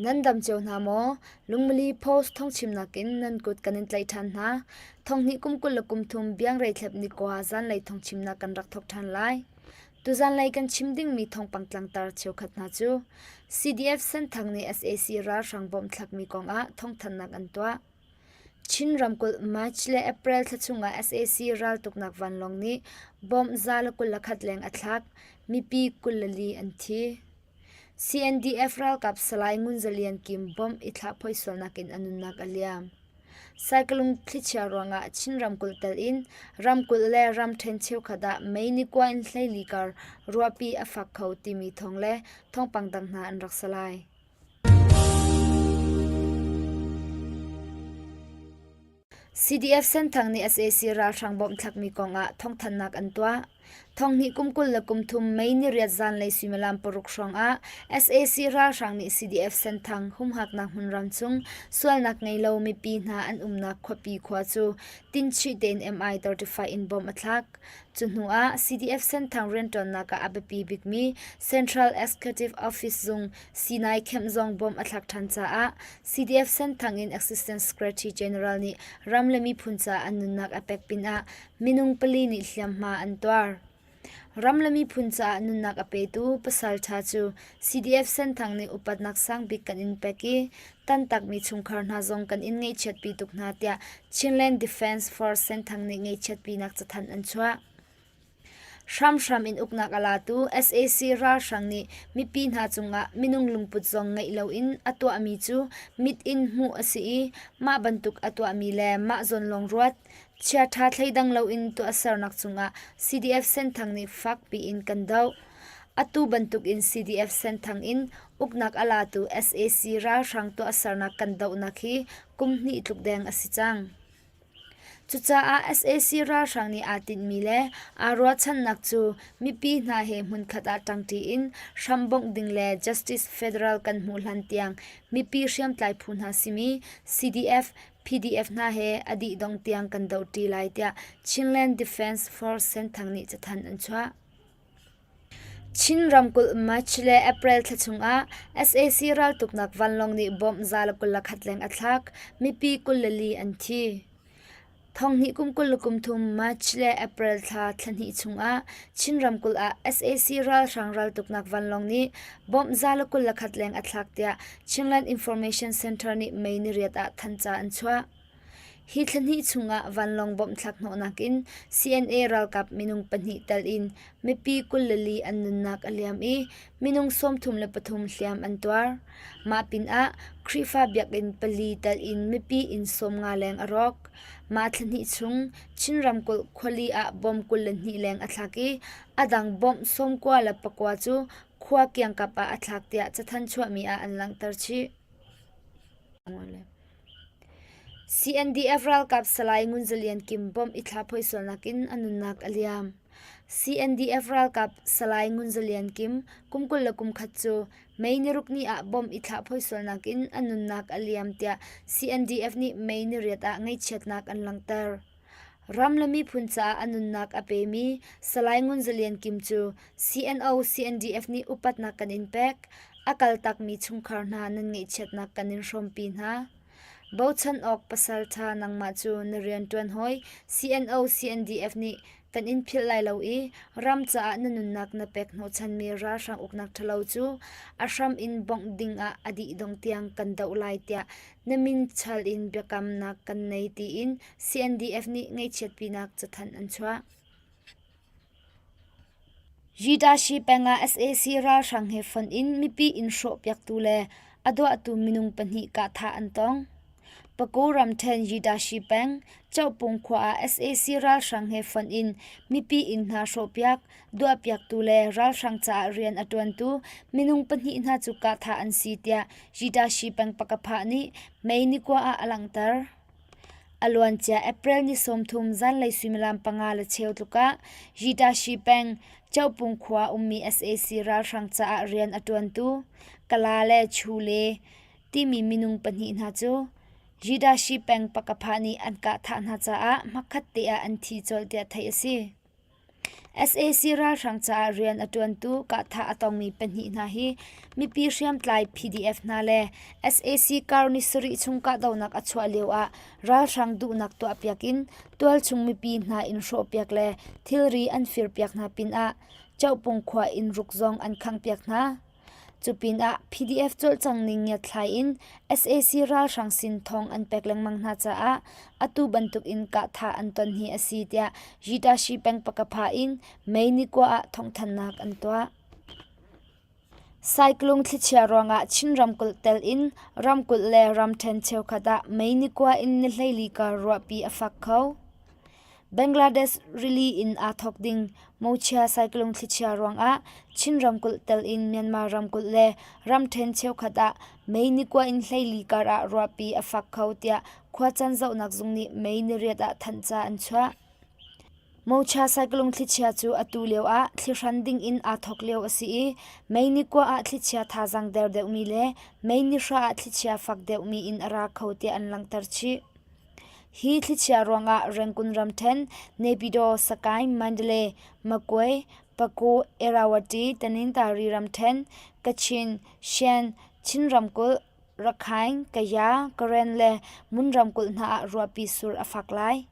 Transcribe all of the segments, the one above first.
Nan dam cio hna maw? Lungmili Post thawngchimnak in nan kut kan in tlaih ṭhan hna. Thonghnih kum 23 biangrei thlep ni kua zanlei thawngchimnak kan rak thawk ṭhan lai. Tuzanlei kan chim dingmi thawngpang tlangtar cheukhat hna cu CDF Senthang nih sac ralhrang bawmh thlakmi kongah thawngthanhnak an tuah. Chin ramkulh March le April thla chungah sac raltuknak vanlawng nih bomb 121 leng a thlak, mipi 24 an thi. CNDF ralkap Salai Ngun Za Lian Kim bomb i thlah phoi sualnak in a nunnak a liam. Saikalung thlichia ruangah Chin ramkulh tel in ramkulh le ramṭhen cheukhat ah mei ni kua in 14 kar ruahpi a fak kho timi thawng le thawngpang dang hna an rak si lai. CDF Senthang nih sac ralhrang bawmh thlakmi kongah thawngthanhnak an tuah. Thonghnih kum 23 May ni riat zanlei suimilam paruk hrawngah sac ralhrang nih CDF Senthang humhaknak hmunram chung sualnak ngei lo mipi hna an umnak khuapi khua cu tinchih tein MI-35 in bomb a thlak. Cu hnu ah CDF Senthang rianṭuannak ah a biapi bikmi Central Executive Office zung Sinai camp zong bomb a thlak ṭhan caah CDF Senthang in Assistant Secretary General nih ram le miphun caah an nunnak a pek pinah minung pali nih hliamhma an tuar. Ram le miphun caah nunnak a petu pasalṭha cu CDF Senthang nih upatnak sangbik kan in pek i tantakmi chungkhar hna zong kan in ngaihchiatpi tuk hna tiah Chinland Defense Force Senthang nih ngaihchiatpinak cathanh an chuah. Hramhram in uknak a latu sac ralhrang nih mipi hna cungah minung lungput zong ngeih loin a tuahmi cu mit in hmuh a si i mah bantuk a tuahmi le mah zawn lawng ruat, chiaṭha thleidang loin tuahsernak cungah CDF Senthang nih fakpi in kan doh. Atu bantukin CDF Senthang in uknak a latu sac ralhrang tuahsernak kan dohnak hi kum hnih tluk deng a si cang. Cucaah sac ralhrang nih aa tinhmi le aa ruahchannak cu mipi hna he hmunkhat ah ṭangṭi in hrambongh ding le Justice Federal kan hmuh hlan tiang mipi hriamtlai phu hna simi CDF, PDF hna he a dihdong tiang kan dohṭi lai tiah Chinland Defense Force Senthang nih cathanh an chuah. Chin ramkulh March le April thla chungah sac raltuknak vanlawng nih bomb 121 leng a thlak, mipi 24 an thi. Thonghnih kum 23 March le April thla thlahnih chungah Chin ramkulh ah sac ralhrang raltuknak vanlawng nih bomb 121 leng a thlak tiah Chinland Information Center nih May niriat ah thanhca an chuah. Hi thla hnih chungah vanlawng bomb thlak hnawhnak in CNA ralkap minung pahnih tel in mipi 24 an nunnak a liam i minung 33 hliam an tuar. Mah pinah Khrihfa biakinn pali tel in mipi inn 50 leng a rawk. Mah thla hnih chung Chin ramkulh khuali ah bomb 22 leng a thlak i a dang bomb 99 cu khua kiangkap ah a thlak tiah cathanh chuahmi ah an langhter chih. CNDF ralkap Salai Ngun Za Lian Kim bomb i thla phoi sualnak in a nunnak a liam. CNDF ralkap Salai Ngun Za Lian Kim kum 21 cu May niruk ni ah bomb i thlah phoi sualnak in a nunnak a liam tiah CNDF nih May niriat ah ngaihchiatnak an langhter. Ram le miphun caah a nunnak a pemi Salai Ngun Za Lian Kim cu CNO CNDF nih upatnak kan in pek. A kaltakmi chungkhar hna nan ngaihchiatnak kan in hrawmpi hna. Bochan awk pasalṭha nangmah cu na rianṭuan hawi CNO CNDF nih kan in philh lai lo i ram caah na nunnak na pek hnawhchanmi ralhrang uknak ṭhalo cu a hram in bongh dingah a dih dong tiang kan doh lai tiah na min chal in biakamnak kan nei tiin CNDF nih ngaihchiatpinak cathanh an chuah. Yitashi peng ah sac ralhrang he fonh in mipi inn hrawhpiaktu le a duahtu minung pahnih kahthah an tong. Paku ramṭhen Yitashi peng, Chohpung khua ah sac ralhrang he fonh in mipi inn hna hrawhpiak, duahpiaktu le ralhrang caah rian a ṭuantu minung pahnih hna cu kahthah an si tiah Yitashi peng pakapha nih May ni kua ah a langhter. A luancia April ni 30 zanlei suimilam panga le cheu tluk ah Yitashi peng Chohpung khua ummi sac ralhrang caah rian a ṭuantu Kala le Chule timi minung pahnih hna cu Yitashi peng pakapha nih an kah thah hna caah hmakhat te ah an thi colh tiah theih a si. Sac ralhrang caah rian a ṭuantu kahthah a tongmi pahnih hna hi mipi hriamtlai PDF hna le sac kar ni sarih chung kahdohnak a chuah lio ah ralhrang duhnak tuahpiak in tualchung mipi hna inn hrawhpiak le thilri an firpiak hna pinah Chohpung khua inn ruk zong an khanghpiak hna. Cupinah PDF cawlcang ning ngiatthlai in sac ralhrang sin thawng an pek lengmang hna caah atu bantuk in kahthah an ton hi a si tiah Yitashi peng pakapha in May ni kua ah thawngthanhnak an tuah. Saiklung thlichia ruangah Chin ramkulh tel in ramkulh le ramṭhen cheukhat ah May ni kua in ni 14 kar ruahpi a fak kho. Bangladesh rili in aa thawk ding Mochia cyclone thlichia ruangah Chin ramkulh tel in Myanmar ramkulh le ramṭhen cheukhat ah May ni kua in 14 kar ah ruahpi a fak kho tiah khuacaan zohnak zung nih May ni riat ah thanhca an chuah. Mocha cyclone thlichia cu atu lio ah thlihran ding in aa thawk lio a si i May ni kua ah thlichia thazaang der deuhmi le May ni hra ah thlichia fak deuhmi in a ra kho tiah an langhter chih. Hi thlichia ruangah Rangoon ramṭhen, Naypyidaw, Sagaing, Mandalay, Magway, Paku, Irrawaddy, Tanintari ramṭhen, Kachin, Shan, Chin ramkulh, Rakhine, Kaya, Karen le Mun ramkulh hna ah ruahpi sur a fak lai.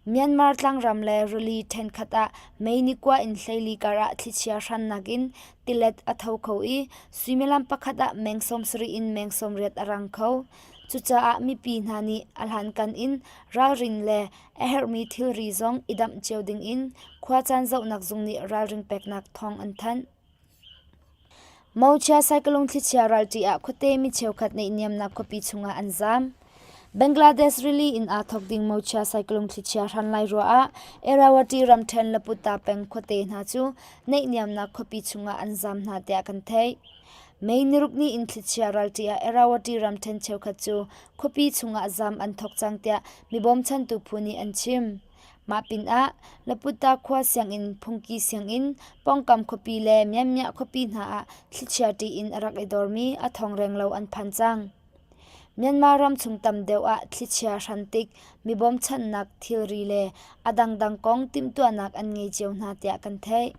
Myanmar tlangram le rili ṭhenkhat ah mei ni kua in 14 kar ah thlichia hrannak in tilet a tho kho i suimilam pakhat ah meng 70 in meng 80 a rang kho. Cucaah mipi hna nih a hlankan in ralrin le a herhmi thilri zong i damh cio dingin khuacaan zohnak zung nih ralring peknak thawng an thanh. Mochia saikalung thlichia ralṭi ah khuate mi cheukhat naihniamnak khuapi chungah an zaam. Bangladesh rili in aa thawk ding Mochia saikalung thlichia hran lai ruah ah Irrawaddy ramṭhen Laputta peng khuate hna cu naihniamnak khuapi chungah an zaam hna tiah kan theih. May niruk ni in thlichia ralṭi ah Irrawaddy ramṭhen cheukhat cu khuapi chungah zaam an thawk cang tiah mi bawmchantu phu nih an chim. Mah pinah Laputta khua sianginn, phungki sianginn, pawngkam khuapi le Myanmya khuapi hna ah thlichia ṭih in a rak i dormi a thong renglo an phan cang. Myanmar ram chung tam deuh ah thlichia hran tik mi bawmchanhnak thilri le a dangdang kong timhtuahnak an ngei cio hna tiah kan theih.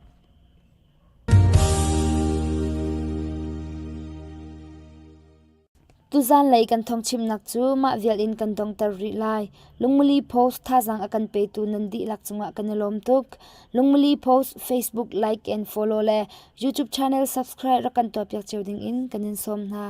Tuzanlei kan thawngchimnak cu mah vial in kan dongter rih lai. Lungmuli Post thazaang a kan petu nan dihlak cungah kan i lawm tuk. Lungmuli Post Facebook like and follow le YouTube channel subscribe rak kan tuahpiak cio ding in kan in sawm hna.